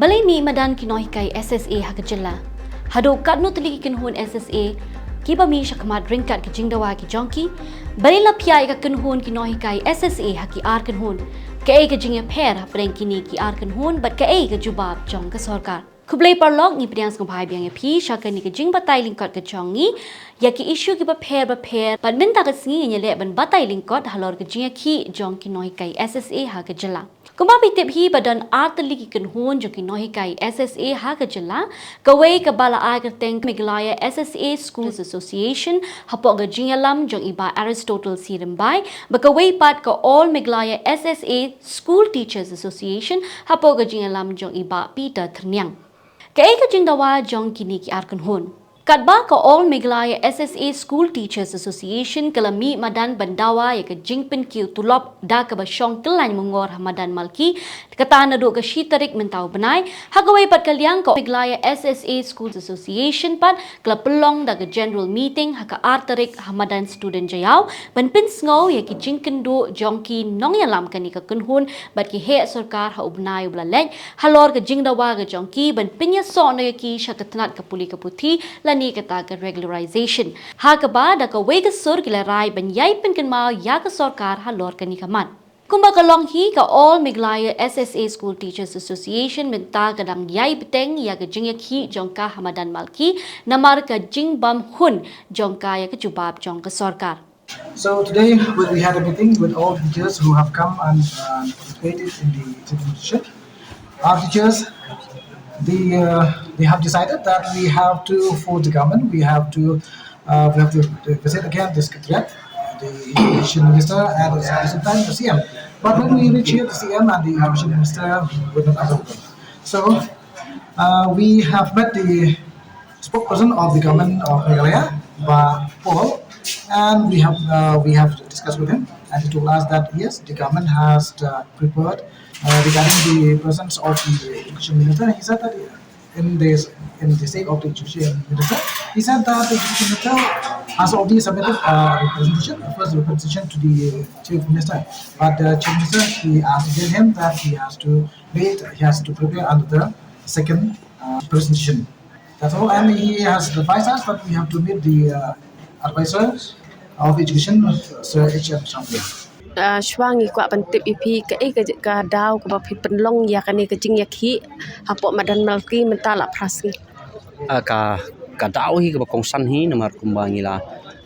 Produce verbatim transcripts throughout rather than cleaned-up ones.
Balei mih madan ki nonghikai S S A ha ka jylla? Haduh katno tylli ki kynhun S S A kiba mih shakhmat ryngkat ka jingdawa ki jong ki? Balei la phiah ïa ka kynhun ki nonghikai S S A ha ki ar kynhun? Kaei ka jingïapher hapdeng kine ki ar kynhun bad kaei ka jubab jong ka sorkar? Khublei paralok, ngi pdiang sngewbha biang ïa phi sha kane ka jingbatai lyngkot ka jong ngi ïa ki issue kiba pher bapher. Bad mynta ka sngi ngin ïaleh ban batai lyngkot halor ka jingïakhih jong ki nonghikai S S A ha ka jylla. Kumba phi tip hi ba don ar tylli ki kynhun jong ki nonghikai S S A ha ka jylla. Kawei kaba la ai kyrteng Meghalaya S S A Schools Association hapoh ka jingïalam jong i Bah Aristotle C Rymbai, bad kawei pat ka All Meghalaya S S A School Teachers Association hapoh ka jingïalam jong i Bah Peter Thyrniang. Kaei ka jingdawa jong kine ki ar kynhun? Katba ka All Meghalaya S S A School Teachers Association ka la mih madan ban dawa ïa ka jingpynkiew tulop da kaba shong kyllaiñ mungor ha madan Malki, kata naduh ka shi tarik mynta u bnai. Ha kawei pat ka liang, ka Meghalaya S S A Schools Association pat ka la pynlong da ka general meeting ha ka ar tarik ha madan Student Jaiaw ban pynsngew ïa ki jingkynduh jong ki nongïalam kane ka kynhun bad ki heh sorkar ha u bnai uba la leit halor ka jingdawa ka jong ki ban pynïasoh noh ïa ki sha ka tnat ka pule ka puthi lane kata ka regularization. Ha kaba da kawei ka sur ki la rai ban ïai pynkynmaw ïa ka sorkar halor kane ka mat. Kumba ka long hi, ka All Meghalaya S S A School Teachers Association mynta ka dang ïai bteng ïa ka jingïakhih jong ka ha madan Malki namar ka jingbymhun jong ka ïa ka jubab jong ka sorkar. So today we, we had a meeting with all teachers who have come and uh, participated in the demonstration. Our teachers, the, uh, they have decided that we have to force the government, we have to, uh, we have to, to visit again the secretariat, the education minister, and at the same time the C M. But when we reach here, the C M and the education minister were not available. So uh, we have met the spokesperson of the government of Meghalaya, Bah Paul, and we have uh, we have discussed with him, and he told us that yes, the government has uh, prepared uh, regarding the presence of the education minister. He said that in this in the sake of the education minister, he said that the education minister has already submitted a representation, a first representation to the chief minister, but the chief minister he has told him that he has to wait, he has to prepare under the second uh, presentation. That's all, and he has advised us that we have to meet the uh, advisor of education, Sir H M Shangblia. Ah, shuwa ngi kwah ban tip ïa phi kaei ka, ka daw kaba phi pynlong ïa kane ka jingïakhih hapoh madan Malki mynta la phra sngi. Ah, ka, ka daw hi kaba kongsan hi namar kumba ngi la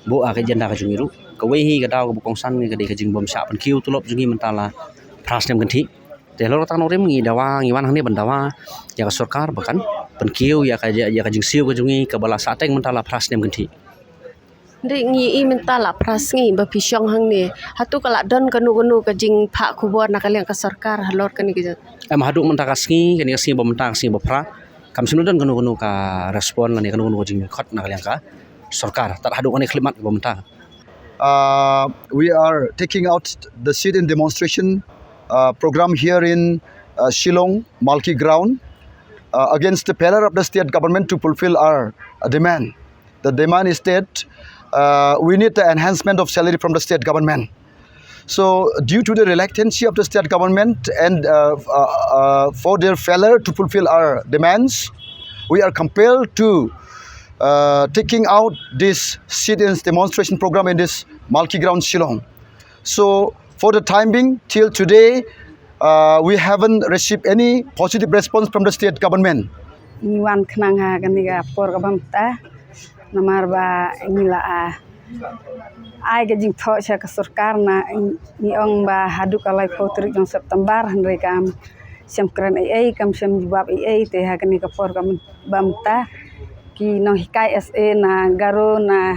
buh, ah, ka agenda ka jong ngi ruh. Kawei hi ka daw kaba kongsan ngi ka dei ka jingbym shah pynkiew tulop jong ngi mynta la phra snem kynthih. Te halor kata ka nongrim ngi dawa, ngi wan hangne ban dawa ïa ka sorkar ba kan pynkiew ïa ka, ïa ka jingsiew ka jong ngi kaba la sahteng mynta la phra snem kynthih. Hynrei ngi i mynta la phra sngi ba phi shong hangne. Hato ka la don kano kano ka jingphah khubor na ka liang ka sorkar halor kane ka jing- Em, haduh mynta ka sngi, kane ka sngi ba mynta ka sngi ba phra, kam shym la don kano kano ka respond lane kano kano ka jingkhot na ka liang ka sorkar. Tad haduh kane khyllipmat ba mynta. Uh, we are taking out the sit-in demonstration uh, program here in uh, Shillong, Malki ground, uh, against the failure of the state government to fulfill our uh, demand. The demand is that uh, we need the enhancement of salary from the state government. So, due to the reluctancy of the state government and uh, uh, uh, for their failure to fulfill our demands, we are compelled to uh, taking out this sit-in demonstration program in this Malki ground, Shillong. So, for the time being, till today, uh, we haven't received any positive response from the state government. Ngi wan khnang ha kane ka por kaba mynta namar ba ngi la, ah, ai ka jingthoh sha ka sorkar na ngi ong ba haduh ka laiphew tarik jong September hynrei kam shym kren ei ei, kam shym jubab ei ei, te ha kane ka por kaba mynta ki nonghikai S A na Garo, na,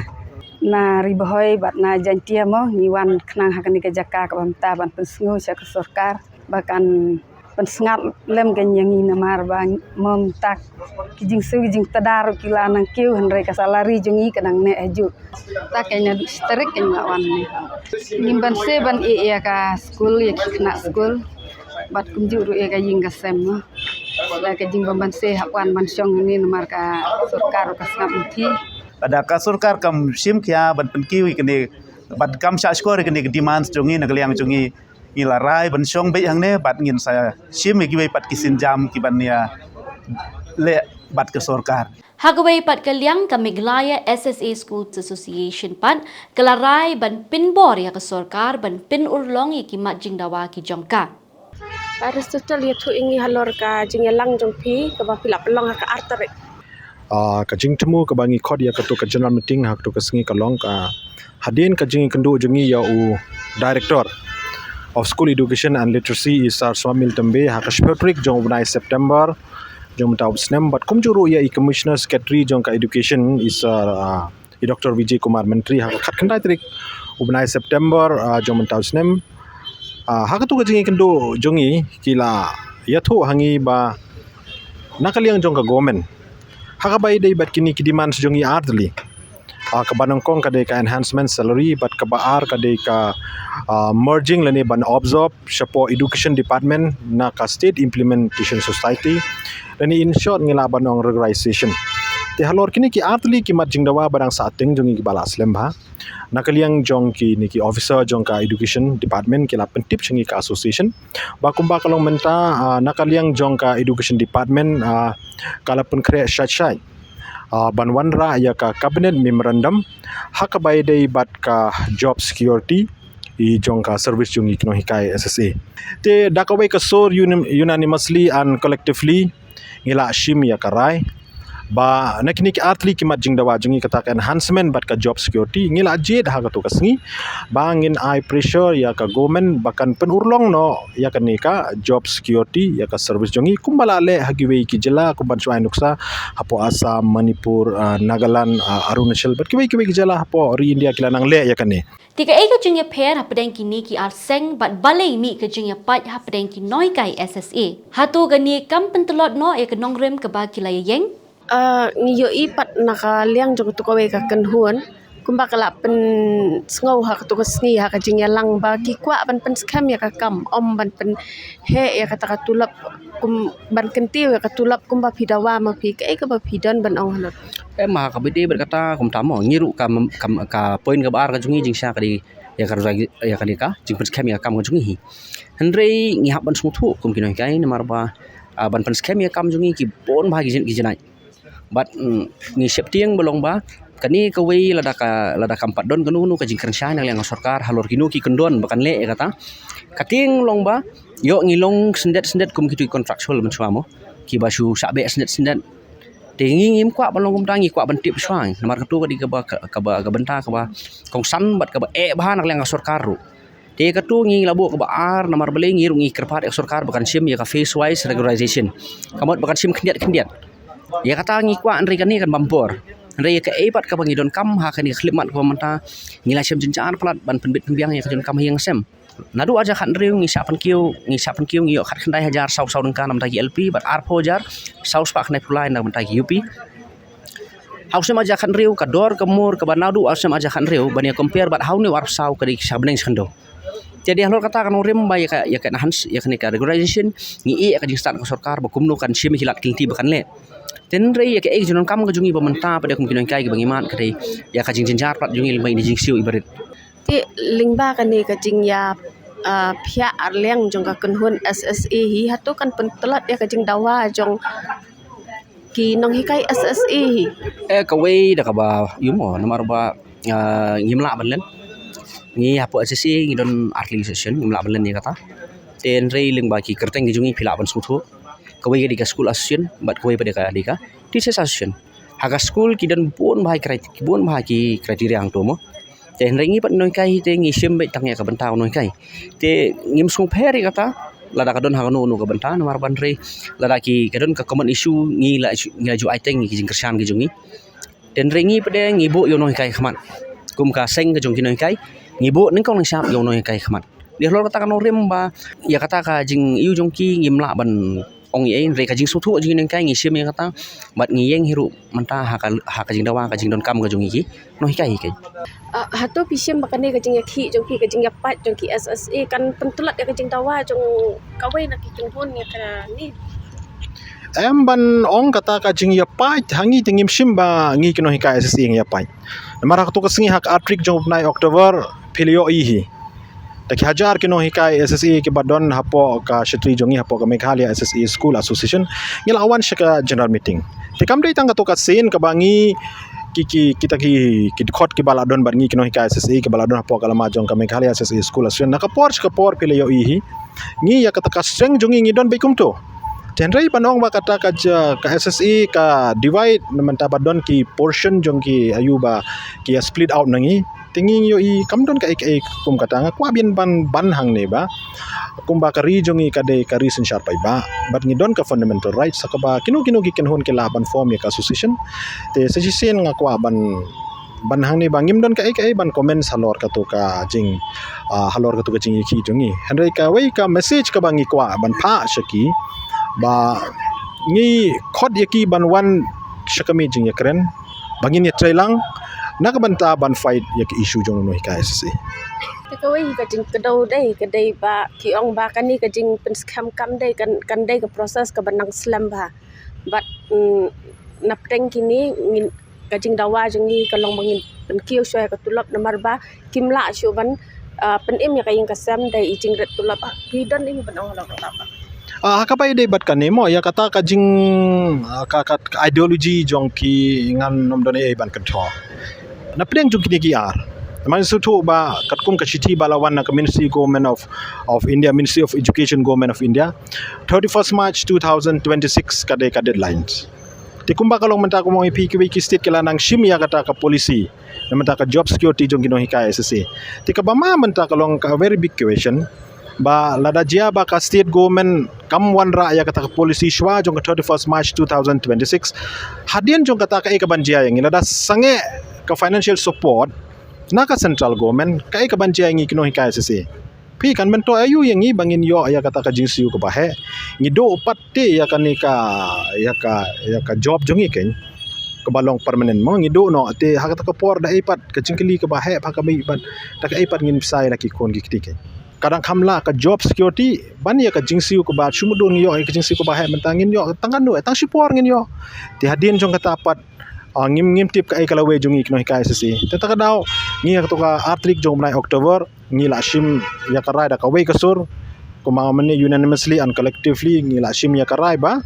na Ri Bhoi bad na Jaintia mo, ngi wan khnang ha kane ka jaka kaba mynta ban pynsngew sha ka sorkar ba kan pynsngat lem kein ïa ngi namar ba mo mynta ki jingsiew ki jingtda ruh ki la nang kiew hynrei ka salary jong ngi ka dang neh hajuh. Ta kein naduh shi tarik kein la wan ne. Ngim banse ban ïeh ïa ka skul, ïa ki khynnah skul bad kumjuh ruh ïa ka ïing ka sem mo. La ka jingbym banse hap wan ban shong hangne namar ka sorkar ruh ka sngap lynti. Lada ka sorkar kam shim khia ban pynkiew ïa kane bad kam shah shkor ïa kane ka demands jong ngi na ka liang jong ngi, ngi la rai ban shong beit hangne bad ngin sa shim ïa kiwei pat ki sienjam ki ban ïa leh bad ka sorkar. Ha kawei pat ka liang, ka Meghalaya S S A Schools Association pat ka la rai ban pynbor ïa ka sorkar ban pynurlong ïa ki mat jingdawa ki jong ka. Aristotle, ïathuh ïa ngi halor ka jingïalang jong phi kaba phi la pynlong ha ka ar tarik. Ah, ka jingthmu kaba ngi khot ïa katu ka general meeting ha katu ka sngi ka long ka hadien ka jingïakynduh jong ngi ïa u Director of School Education and Literacy, i Sir Swapnil Tambe, ha ka shiphew tarik jong u bnai September jong mynta u snem, bad kumjuh ruh ïa i Commissioner Secretary jong ka Education, i Sir, ah, i Doctor Vijay Kumar Mantri, ha ka khatkhyndai tarik u bnai September, ah, jong mynta u snem. Ah, ha katu ka jingïakynduh jong ngi ki la ïathuh ha ngi ba na ka liang jong ka government, ha kaba ïadei bad kine ki demands jong ngi artylli, ah, kaba nyngkong ka dei ka enhancement salary, bad kaba ar ka dei ka, ah, merging lane ban absorb shapoh Education Department na ka State Implementation Society, lane in short ngi lah ban ong regularization. Te halor kine ki artylli ki mat jingdawa ba dang sahteng jong ngi kiba la slem bha, na ka liang jong kine ki officer jong ka Education Department ki la pyntip sha ngi ka association ba kumba ka long mynta, ah, na ka liang jong ka Education Department, ah, ka la pynkhreh shai shai, ah, ban wanrah ïa ka Cabinet Memorandum ha kaba ïadei bad ka job security i jong ka service jong ngi ki nonghikai S S A. Te da kawei ka sur unim-, unanimously and collectively ngi la shim ïa ka rai ba na kine ki artylli ki mat jingdawa jong ngi, kata ka enhancement bad ka job security, ngi la jied ha katu ka sngi ba ngin ai pressure ïa ka government ba kan pynurlong noh ïa kane ka job security ïa ka service jong ngi, kumba la leh ha kiwei ki jylla, kumban shu ai nuksa hapoh Assam, Manipur, ah, Nagaland, ah, Arunachal, bad kiwei kiwei ki jylla hapoh ri India ki la nang leh ïa kane. Te kaei ka jingïapher hapdeng kine ki ar seng, bad balei mih ka jingïapait hapdeng ki nonghikai S S A? Hato kane kam pyntlot noh ïa ka nongrim kaba ki la ïeng? Ah, ngi ïohi pat na ka liang jong katu kawei ka kynhun, kumba ka la pynsngew ha katu ka sngi ha ka jingïalang ba ki kwah ban pynskhem ïa ka kam, ym ban pynheh ïa kata ka tulop, kum ban kyntiew ïa ka tulop kumba phi dawa ma phi. Kaei kaba phi don ban ong halor? Em, ha kaba ïadei bad kata kumta mo, ngi ruh ka, ka, ka point kaba ar ka jong ngi jingshisha ka dei ïa ka, ïa kane ka jingpynskhem ïa ka kam ka jong ngi hi. Hynrei ngi hap ban sngewthuh kum ki nonghikai namar ba, ah, ban pynskhem ïa ka kam jong ngi ki bun bha ki jin-, ki jinai. Bad, mm, ngi sheptieng ba long ba kane kawei lada ka, lada kam pat don kano kano ka jingkren shai na ka liang ka sorkar halor kino ki kyndon ba kan leh ïa kata, ka tieng long ba ïoh ngi long syndet syndet kum kitu ki contractual mynshuwa mo, kiba shu shah beh syndet syndet. Te ngi ngim kwah ban long kumta, ngi kwah ban tip shuwa namar katu ka dei kaba, kaba, ka bynta kaba kongsan bad kaba eh bha na ka liang ka sorkar ruh. Te katu ngi la buh kaba ar namar balei, ngi ruh ngi kyrpad ïa ka sorkar ba kan shim ïa ka phase wise regularization, ka mut ba kan shim khyndiat khyndiat. Ïa kata ngi kwah, hynrei kane kan bam por. Hynrei ïa kaei pat kaba ngi donkam ha kane ka khyllipmat kaba mynta, ngi la shem jynjar palat ban pynbit pynbiang ïa ka jingdonkam ha ïing ha sem. Naduh arhajar khathynriew ngi shah pynkiew, ngi shah pynkiew, ngi ïoh khatkhyndai hajar saw saw tyngka na ka bynta ki L P bad arphew hajar saw spah khyndai phew lai na ka bynta ki U P. Ha u snem arhajar khathynriew ka dor ka mur kaba naduh u snem arhajar khathynriew ban ïa compare bad ha une u arphew saw ka dei sha bneng sha khyndew. Te dei halor kata ka nongrim ba ïa ka, ïa ka enhance, ïa kane ka regularization, ngi ïeh ïa ka jingstad ka sorkar ba kumno kan shim ïa ki lad ki lynti ba kan leh. Te hynrei ïa kaei ka jingdonkam ka jong ngi ba mynta pat kum ki nonghikai kiba ngi mad ka dei ïa ka jingjynjar palat jong ngi lyngba ine i jingsiew i barit. Te lyngba kane ka jingïa, ah, phiah arliang jong ka kynhun S S A hi, hato kan pyntlot ïa ka jingdawa jong ki nonghikai S S A hi? Eh, kawei da kaba ïoh mo, namar ba, ah, ngim lah ban len. Ngi hapoh S S A ngi don artylli association, ngim lah ban len ïa kata. Te hynrei lyngba ki kyrteng ki jong ngi phi lah ban sngewthuh. Kawei ka dei ka school association, bad kawei pat ka dei ka teachers association. Ha ka school ki don bun bha ki crit-, bun bha ki criteria hangto mo. Te hynrei ngi pat nonghikai hi te ngi shim beit tang ïa ka bynta u nonghikai. Te ngim sngewpher ïa kata lada ka don ha kano kano ka bynta, namar ba hynrei lada ki, ka don ka common issue, ngi la, ngi la ju ai teng ïa ki jingkyrshan ki jong ngi. Te hynrei ngi pat de ngi buh ïa u nonghikai ha khmat. Kum ka seng ka jong ki nonghikai, ngi buh nyngkong nyngshap ïa u nonghikai ha khmat. Dei halor kata ka nongrim ba ïa kata ka jingïohi jong ki ngim lah ban ong ei ei, hynrei ka jingsngewthuh jong ki nonghikai ngi shim ïa kata, bad ngi ïeng hi ruh mynta ha ka, ha ka jingdawa ka jingdonkam ka jong ngi ki nonghikai hi keiñ. Ah, hato phi shim ba kane ka jingïakhih jong phi, ka jingïapait jong ki S S A kan pyntlot ïa ka jingdawa jong kawei na ki kynhun ïa kane? Em, ban ong kata ka jingïapait ha ngi te ngim shim ba ngi ki nonghikai S S A ngi ïapait. Namar ha katu ka sngi ha ka ar tarik jong u bnai October phi la ïohi hi. Te ki hajar ki nonghikai S S A kiba don hapoh ka shatri jong ngi, hapoh ka Meghalaya S S A School Association, ngi la wan sha ka general meeting. Te kam dei tang kato ka sien kaba ngi ki, ki, kita ki, ki dkhot kiba la don bad ngi ki nonghikai S S A kiba la don hapoh ka lama jong ka Meghalaya S S A School Association. Na ka por sha ka por phi la ïohi hi, ngi ïa kata ka strength jong ngi ngi don beit kumto. Te hynrei ban ong ba kata ka ja, ka S S A ka divide na mynta ba don ki portion jong ki aïu ba ki ïa split out na ngi. Te ngi ïohi kam don kaei kaei kum kata, nga kwah biang ban ban hangne ba kumba ka ri jong ngi ka dei ka ri synshar paidbah bad ngi don ka fundamental rights ha kaba kino kino ki kynhun ki lah ban form ïa ka association. Te sa shisien nga kwah ban ban hangne ba ngim don kaei kaei ban comment halor kato ka jing, ah, halor kato ka jingïakhih jong ngi. Hynrei kawei ka message kaba ngi kwah ban phah sha ki ba ngi khot ïa ki ban wan sha ka miet jingïakren ba ngin ïatrei lang na ka bynta ban fight ïa ka issue jong u nonghikai S S A. Te kawei ka jingkdew dei ka dei ba ki ong ba kane ka jingpynskhem kam dei kan, kan dei ka process kaba nang slem bha. Bad, mm, na pdeng kine ngin, ka jingdawa jong ngi ka long ba ngin pynkiew shuwa ïa ka tulop namar ba kim lah shuh ban, ah, pynim ïa ka ïing ka sem da i jingrit tulop. Ah, phi don ïa ban ong halor kata ba, ah, ha kaba ïadei bad kane mo ïa kata ka jing, ah, ka, ka, ka ideology jong ki ngan ym don ei ei ban kynthoh. Na pdeng jong kine ki ar, man shu thuh ba katkum ka shithi ba la wan na ka Ministry Government of, of India, Ministry of Education Government of India, thirty-first March two thousand twenty-six ka dei ka deadline. Te kumba ka long mynta kumba ong ïa phi kiwei ki state ki la nang shim ïa kata ka policy na mynta ka job security jong ki nonghikai S S A. Te kaba ma mynta ka long ka very big question ba lada jia ba ka state government kam wanrah ïa kata ka policy shuwa jong ka thirty-first March two thousand twenty-six, hadien jong kata kaei kaban jia ïa ngi lada sangeh ka financial support na ka central government, kaei kaban jia ïa ngi ki nonghikai S S A? Phi kan mynta aïu ïa ngi ba ngin ïoh ïa kata ka jingsiew kaba heh? Ngi duh pat te ïa kane ka, ïa ka, ïa ka job jong ngi keiñ kaba long permanent mo, ngi duh noh te ha kata ka por da ei pat ka jingkylli kaba heh ba ka mih pat da kaei pat ngin bsa ïa la ki khun ki kti keiñ. Ka dang kham lah ka job security ban ïa ka jingsiew kaba shu mudui ngi ïoh ïa ka jingsiew kaba heh mynta ngin ïoh tang katno, tang shipor ngin ïoh. Te hadien jong kata pat, ah, ngim, ngim tip kaei ka lawei jong ngi ki nonghikai S S A. Te ta ka daw ngi ha kato ka ar tarik jong u bnai October ngi la shim ïa ka rai da kawei ka sur, kumba mynne unanimously and collectively ngi la shim ïa ka rai ba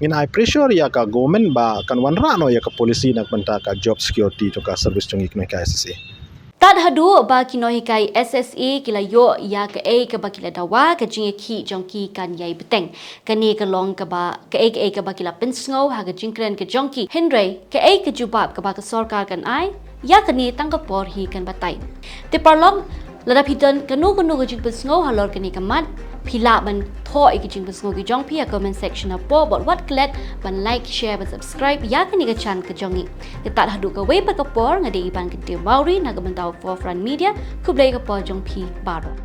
ngin ai pressure ïa ka government ba kan wanrah noh ïa ka policy na ka bynta ka job security jong ka service jong ngi ki nonghikai S S A. Tad haduh ba ki nonghikai S S A ki la ïoh ïa kaei kaba ki la dawa, ka jingïakhih jong ki kan ïai bteng. Kane ka long kaba, kaei kaei kaba ki la pynsngew ha ka jingkren ka jong ki. Hynrei kaei ka jubab kaba ka sorkar kan ai, ïa kane tang ka por hi kan batai. Te paralok, lada phi don kano kano ka jingpynsngew halor kane ka mat, phi lah ban thoh ïa ka jingpynsngew ka jong phi ha comment section hapoh, bad wat klet ban like, share bad subscribe ïa kane ka channel ka jong ngi. Te tad haduh kawei pat ka por, nga dei Iban Kyntiew Mawrie na ka bynta u Forefront Media. Khublei ka por jong phi baroh.